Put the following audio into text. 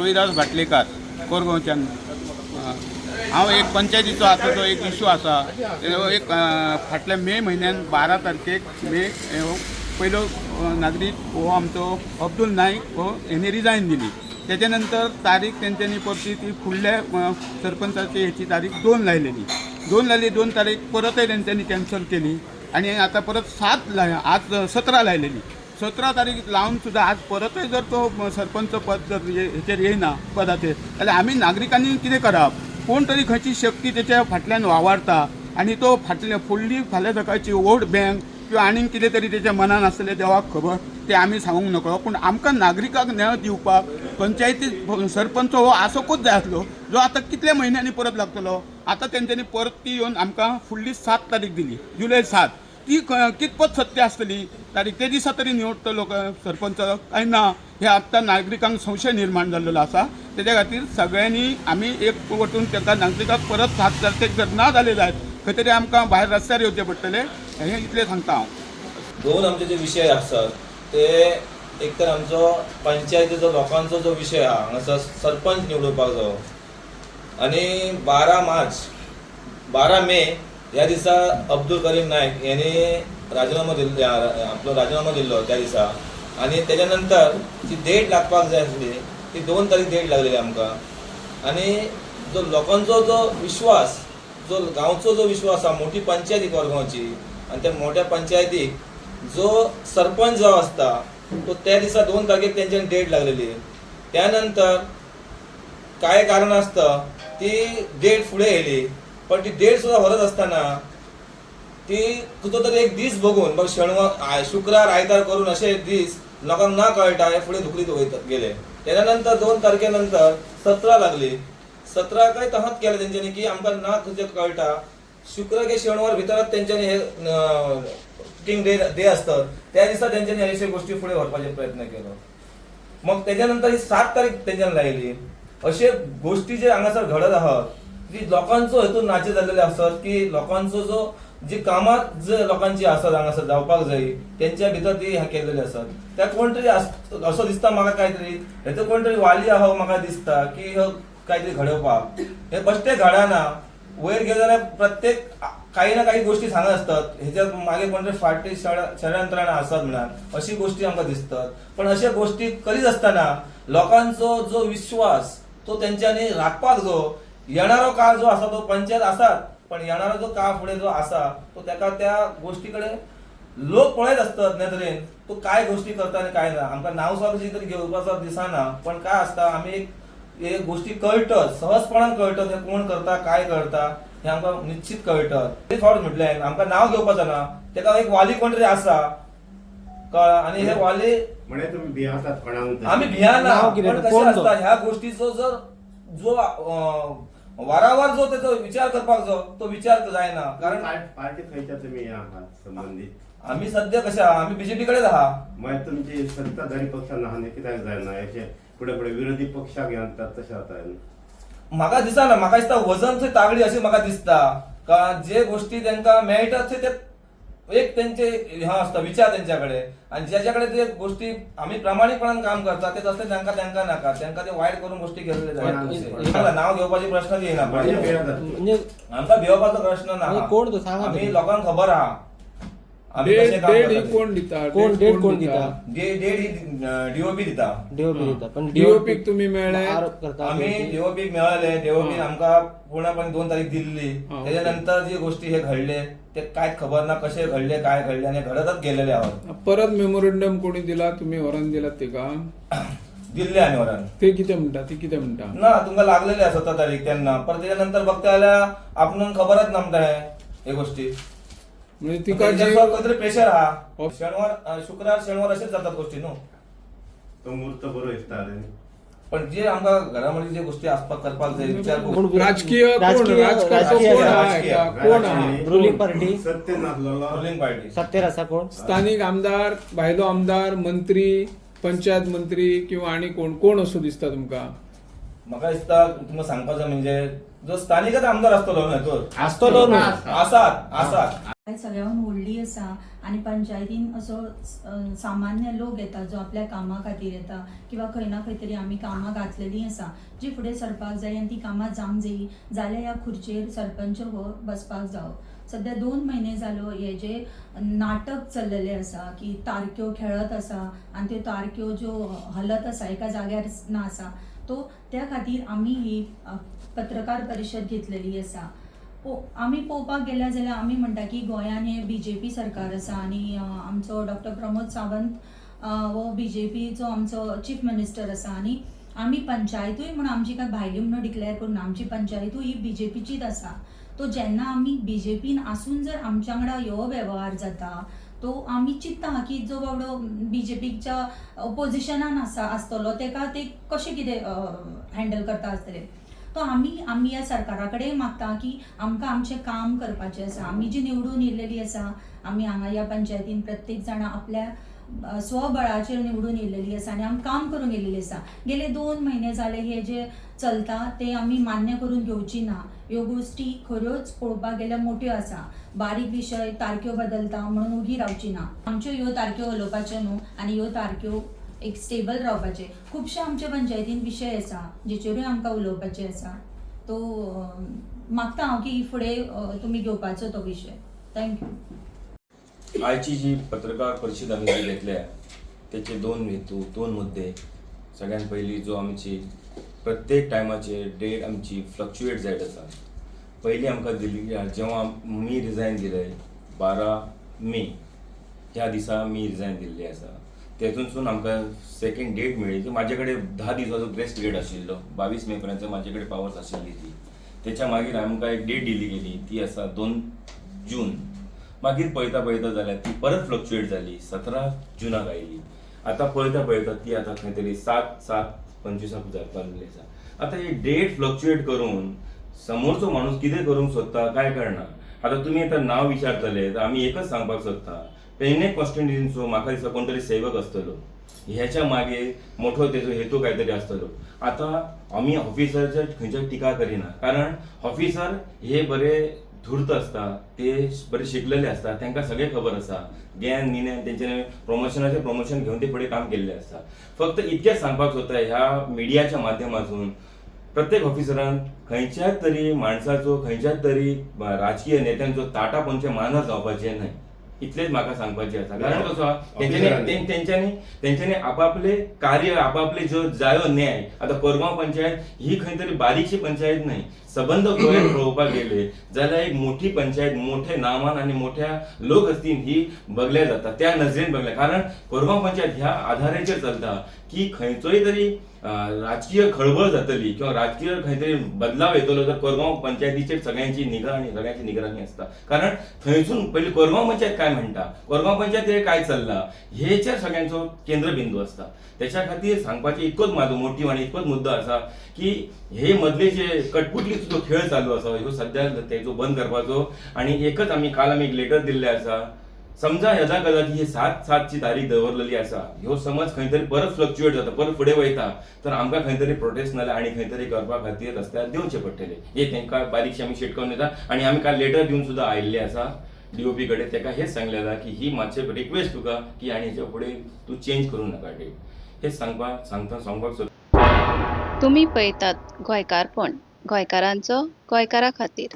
रविदास भाटलेकार, कोरगांवच्यान. हांव एक पंचायतीचो आतां जो एक इशू आसा तेजो एक फाटल्या मे म्हयन्यान 12 तारखेक मे हो पयलो नागरीक हो आमचो अब्दुल नायक हो हेणी रिजायन दिली. तेच्या नंतर तारीख तेंच्यांनी परती ती फुडल्या सरपंचाची हेची तारीख 2 लायलेली. 2 लायली, 2 तारीख परतय तेंच्यांनी कॅन्सल केली आनी आतां परत 7 लाय, आज 17 लायलेली. 17 तारीख लावन सुद्दां आज परतय जर तो सरपंच पद जर हेचेर येयना पदाचेर, जाल्यार आमी नागरिकांनी कितें करप? कोण तरी खंयची शक्ती तेच्या फाटल्यान वावरता आनी तो फाटल्या फुडली फाल्यां सकाळची वोट बँक किंवा आनीक कितें तरी तेच्या मनान आसलें देवाक खबर, तें आमी सांगूंक नकळो. पूण आमकां नागरिकांक न्याय दिवपाक पंचायती सरपंच हो आसोकूच जाय आसलो, जो आतां कितल्या म्हयन्यांनी परत लागतलो. आतां तेंच्यांनी परत ती येवन आमकां फुडली 7 तारीख दिली, जुलय 7. ती कितपत सत्य आसतली तारीख, ते दिसा तरी निवडटलो सरपंच काय ना, हे आतां नागरिकांक संशय निर्माण जाल्लेलो आसा. तेच्या खातीर सगळ्यांनी आमी एक वटून तांकां नागरिकांक परत 7 तारखेक जर ना जाले जायत खंय तरी आमकां भायर रस्त्यार येवचें पडटलें, हें इतलें सांगता हांव. दोन आमचे जे विशय आसात ते एक तर आमचो पंचायतीचो लोकांचो जो विशय आहा, हांगासर सरपंच निवडुपाक जावो आनी 12 मे ह्या दिसा अब्दुल करीम नायक यांनी राजिनामो दिल्लो, आपलो राजिनामो दिल्लो त्या दिसा. आनी तेच्या नंतर जी डेट लागपाक जाय आसली ती 2 तारीख डेट लागलेली आमकां. आनी जो लोकांचो जो विश्वास, जो गांवचो जो विश्वास आसा, मोठी पंचायत ही कोरगांवची आनी त्या मोठ्या पंचायतीक जो सरपंच जो आसता तो त्या दिसा 2 तारखेक तेंच्यानी डेट लागलेली. त्या नंतर काय कारण आसता ती डेट फुडें येयली, पण ती डेट सुद्दां व्हरत आसतना ती खंयचो तरी एक दीस बघून मग शेणवार, शुक्रार, आयतार करून अशे दीस लोकांक ना कळटा हे फुडें धुकलीत वयता गेले. तेच्या नंतर 2 तारखे नंतर 17 लागली. 17 काय तहत केलें तेंच्यांनी की आमकां ना खंयचें कळटा, शुक्र के शेणवार भितरच तेंच्यांनी हे किंग डे डे आसतात त्या दिसा तेंच्यांनी अशे गोष्टी फुडें व्हरपाचे प्रयत्न केलो. मग तेच्या नंतर ही 7 तारीख तेंच्यांनी लायली. अशे गोष्टी जे हांगासर घडत आहात की लोकांचो हेतून नाचे जाल्लेले आसत की लोकांचो जो जी कामां जे लोकांची आसत हांगासर जावपाक जाय तेंच्या भितर ती हे केल्लेली आसत. त्या कोण तरी असो दिसता म्हाका काय तरी हेचो कोण तरी वाली आहा म्हाका दिसता की हो काय तरी घडोवपाक हे बेश्टे घडना. वयर गेले जाल्यार प्रत्येक काही ना काही गोष्टी सांगत असतात, हेच्या मागे कोण तरी फाटी षडयंत्रां आसत म्हणा अशी गोष्टी आमकां दिसतात. पण अशा गोष्टी करीत असताना लोकांचो जो विश्वास तो तेंच्यांनी राखपाक जो येणारो काळ जो आसा तो पंचायत आसात, पण येणारो जो काळ फुडें जो आसा तो तेका त्या गोष्टी कडेन लोक पळयत आसतात नदरेन, तो काय गोष्टी करता आनी काय ना. आमकां नांव सुद्दां कशी तरी घेवपाचो दिसना, पण काय आसता आमी एक हे गोष्टी कळटत, सहजपणान कळटत हे कोण करता काय करता हे आमकां निश्चित कळटत. ते फावट म्हटलें आमकां नांव घेवपाचो ना, तेका एक वाली कोण तरी आसा कळ्ळा आनी हे वाली म्हणे तुम्ही भियातात कोणाक? आमी भियाना. नाव कितें? पण कशें कोण तो? आसता ह्या गोष्टीचो जर जो वारावार जो तेचो विचार करपाक जो तो विचार जायना, कारण पार्टी खंयच्या तुम्ही आहात संबंधित? आमी सध्या कशें आहा, आमी बीजेपी कडेन आहा. मागीर तुमची सत्ताधारी पक्षान आहा न्ही, कित्याक जायना अशें फुडें फुडें विरोधी पक्षाक घालतात तशें जाता न्ही? म्हाका दिसना, म्हाका दिसता वजन थंय तागडी अशें म्हाका दिसता का जे गोष्टी तांकां मेळटात थंय ते एक तेंचे हे आसता विचार तेंच्या कडेन आनी ज्याच्या कडेन ते गोष्टी आमी प्रामाणीकपणान काम करता ते तसले तांकां तांकां नाका, तांकां ते वायट करून गोष्टी केल्ले जाय. नांव घेवपाचे प्रश्न येना, म्हणजे भियातात. म्हणजे आमकां भिवपाचो प्रश्न ना. म्हणजे कोण तो सांगा आमी तरी. लोकांक खबर आहा आमी कशें काम डेट ही करता ते. कोण दिता? कोण डेट कोण दिता? डेट ही डीओपी दिता. डीओपी दिता, पण DOP क तुम्ही मेळ्ळे? आरोप करता आमी डीओपीक मेळले, डीओपीन आमकां पूर्णपणे 2 तारीख दिल्ली. त्याच्या नंतर जी गोष्टी हे घडले ते कांयच खबर ना कशे घडले काय घडले आणि घडतच गेलेले आहोत. परत मेमोरेंडम कोणी दिला? तुम्ही व्हरून दिलात तिका? दिल्ले आमी व्हरून. ते कितें म्हणटा? ती कितें म्हणटा? ना तुमकां लागलेले आसा 17 तारीख तेन्ना, परत त्याच्या नंतर बघता जाल्यार आपणाक खबरच ना म्हणटा हे गोष्टी. म्हणजे तिका जी खंय तरी प्रेशर आहा. शेनवार शुक्रार शेनवार अशेच जातात गोष्टी न्हू. तो मूर्त बरो दिसता रे. पण जे आमकां घरामध्ये जे गोष्टी आसपाक करपाक जाय विचार करून. राजकीय कोण? राजकीय- राजकारतो राजकीय कोण आहा राजकीय. हेका? कोण आहा? Ruling party. सत्य नासलेलो रुलिंग पार्टी. सत्तेर आसा कोण? स्थानिक आमदार, भायलो आमदार, मंत्री, पंचायत मंत्री किंवा आणि कोण कोण असो दिसता तुमकां? म्हाका दिसता तुमकां सांगपाचें म्हणजे जो स्थानिकच आमदार आसतलो न्हय तो आसतलो न्हू. आसात आसात. सगळ्याहून व्हडली आसा आनी पंचायतीन असो सामान्य लोक येता जो आपल्या कामा खातीर येता किंवा खंय ना खंय तरी आमी कामां घातलेलीं आसा जी फुडें सरपाक जाय आनी ती कामां जावंक जायी जाल्यार ह्या खुर्चेर सरपंच हो बसपाक जावो. सद्या 2 म्हयने जालो हे जे नाटक चल्लेलें आसा की तारक्यो खेळत आसा आनी त्यो तारक्यो ज्यो हलत आसा एका जाग्यार ना आसा तो त्या खातीर आमी ही पत्रकार परिशद घेतलेली आसा. आमी पळोवपाक गेल्या जाल्यार आमी म्हणटा की गोंयान हे बीजेपी सरकार आसा आनी आमचो डॉक्टर प्रमोद सावंत हो बीजेपीचो आमचो चीफ मिनिस्टर आसा आनी आमी पंचायतूय म्हूण आमची काय भायली म्हणून डिक्लेअर करूं ना, आमची पंचायतूय ही बीजेपीचीच आसा. तो जेन्ना आमी बीजेपीन आसून जर आमच्या वांगडा ह्यो वेव्हार जाता तो आमी चिंत्ता की जो बाबडो बीजेपीच्या ओपोजिशनान आसा आसतलो तेका ते कशें कितें हँडल करता आसतले. तो आमी आमी ह्या सरकारा कडेन मागता की आमकां आमचें काम करपाचें आसा. आमी जी निवडून येयलेली आसा आमी हांगा ह्या पंचायतीन प्रत्येक जाणां आपल्या स्वबळाचेर निवडून येयलेली आसा आनी आमी काम करून येयलेली आसा. गेले 2 म्हयने जाले हे जे चलता ते आमी मान्य करून घेवची ना. ह्यो गोश्टी खऱ्योच पळोवपाक गेल्यार मोट्यो आसा, बारीक विशय तारख्यो बदलता म्हणून ओगी रावची ना. आमच्यो ह्यो तारख्यो उलोवपाच्यो न्हू आनी ह्यो तारख्यो एक स्टेबल रावपाचें. खुबशे आमच्या पंचायतीन विशय आसा जेचेरूय आमकां उलोवपाचें आसा. तो मागता हांव की फुडें तुमी घेवपाचो तो विशय. Thank you. आयची जी पत्रकार परिशद आमी जी घेतल्या त्याचे 2 हेतू, 2 मुद्दे. सगळ्यात पयली जो आमची प्रत्येक टायमाचेर डेट आमची फ्लक्च्युएट जायत आसा. पयली आमकां दिली जेव्हा मी रिजायन दिले 12 मे ह्या दिसा मी रिजायन दिल्ली आसा. तेतूनसून आमकां सेकंड डेट मेळ्ळी की म्हाजे कडेन 10 दिसाचो ग्रेस पिरियड आशिल्लो, 22 मे पर्यंत म्हाजे कडेन पावर्स आशिल्ली ती. तेच्या मागीर आमकां एक डेट दिली गेली ती आसा 2 जून. मागीर पळयता पळयता जाल्यार ती परत फ्लक्च्युएट जाली, 17 जुनाक आयली. आतां पळयता पळयता ती आतां खंय तरी 7/7/25 जावपाक आसा. आतां ही डेट फ्लक्च्युएट करून समोरचो माणूस कितें करूंक सोदता काय कळना. आतां तुमी आतां नांव विचारतले तर आमी एकच सांगपाक सोदता, पेडणे कॉन्स्टिट्युएन्सीचो म्हाका दिसता कोण तरी सेवक आसतलो, ह्याच्या मागे मोठो तेजो हेतू काय तरी आसतलो. आतां आमी ऑफिसराचेर खंयच्याय टिका करिना, कारण ऑफिसर हे बरे धूर्त आसता, ते बरे शिकलेले आसता, तांकां सगळें खबर आसा, ज्ञान गिन्यान तेंच्यानी प्रमोशनाचें प्रमोशन घेवन ते फुडें काम केल्लें आसता. फक्त इतकेंच सांगपाक सोदता ह्या मिडियाच्या माध्यमातून, प्रत्येक ऑफिसरान खंयच्याच तरी माणसाचो, खंयच्याच तरी राजकीय नेत्यांचो ताटा पोंचे मानस जावपाचें न्हय, इतलेंच म्हाका सांगपाचें आसा. कारण कसो आहा, तेंच्यांनी तेंच्यांनी आपापले कार्य, आपापले ज्यो जायो न्याय. आतां कोरगांव पंचायत ही खंय तरी बारीकशी पंचायत न्हय, सबंद गोंयांत पळोवपाक गेले जाल्यार एक मोठी पंचायत, मोठे नामान आनी मोठ्या लोकहस्तीन ही बगल्या जाता, त्या नजरेन बगल्या. कारण कोरगांव पंचायत ह्या आधाराचेर चलता की खंयचोय तरी राजकीय खळबळ जातली किंवा राजकीय खंय तरी बदलाव येतलो तर कोरगांव पंचायतीचेर सगळ्यांची निगा आनी सगळ्यांची निगराणी आसता. कारण थंयसून पयलीं कोरगांव पंचायत काय म्हणटा, कोरगांव पंचायत हे काय चल्ला हेचेर सगळ्यांचो केंद्रबिंदू आसता. त्याच्या खातीर सांगपाचें इतकोच म्हाजो मोटीव आनी इतकोच मुद्दो आसा की हे मदले जे कटपुटलीचो जो खेळ चालू आसा ह्यो सद्या तेजो बंद करपाचो. आनी एकच आमी काल आमी एक लेटर दिल्लें आसा, समजा यदा कदाचित ही 7/7 तारीख दवरलेली आसा, ह्यो समज खंय तरी परत फ्लक्च्युएट जाता, परत फुडें वयता तर आमकां खंय तरी प्रोटेस्ट नाल्यार आनी खंय तरी करपा खातीर रस्त्यार देंवचें पडटलें. हे तांकां बारीकशी आमी शिटकावन दिता. आनी आमी काल लेटर दिवन सुद्दां आयिल्ले आसा डीओपी कडेन, ताका हेच सांगलें आसा की ही मातशें रिक्वेस्ट तुका की आनी हेच्या फुडें तूं चेंज करूं नाका डेट. हेच सांगपाक सोदता. तुमी पळयतात गोंयकारपण, गोंयकारांचो गोंयकारा खातीर.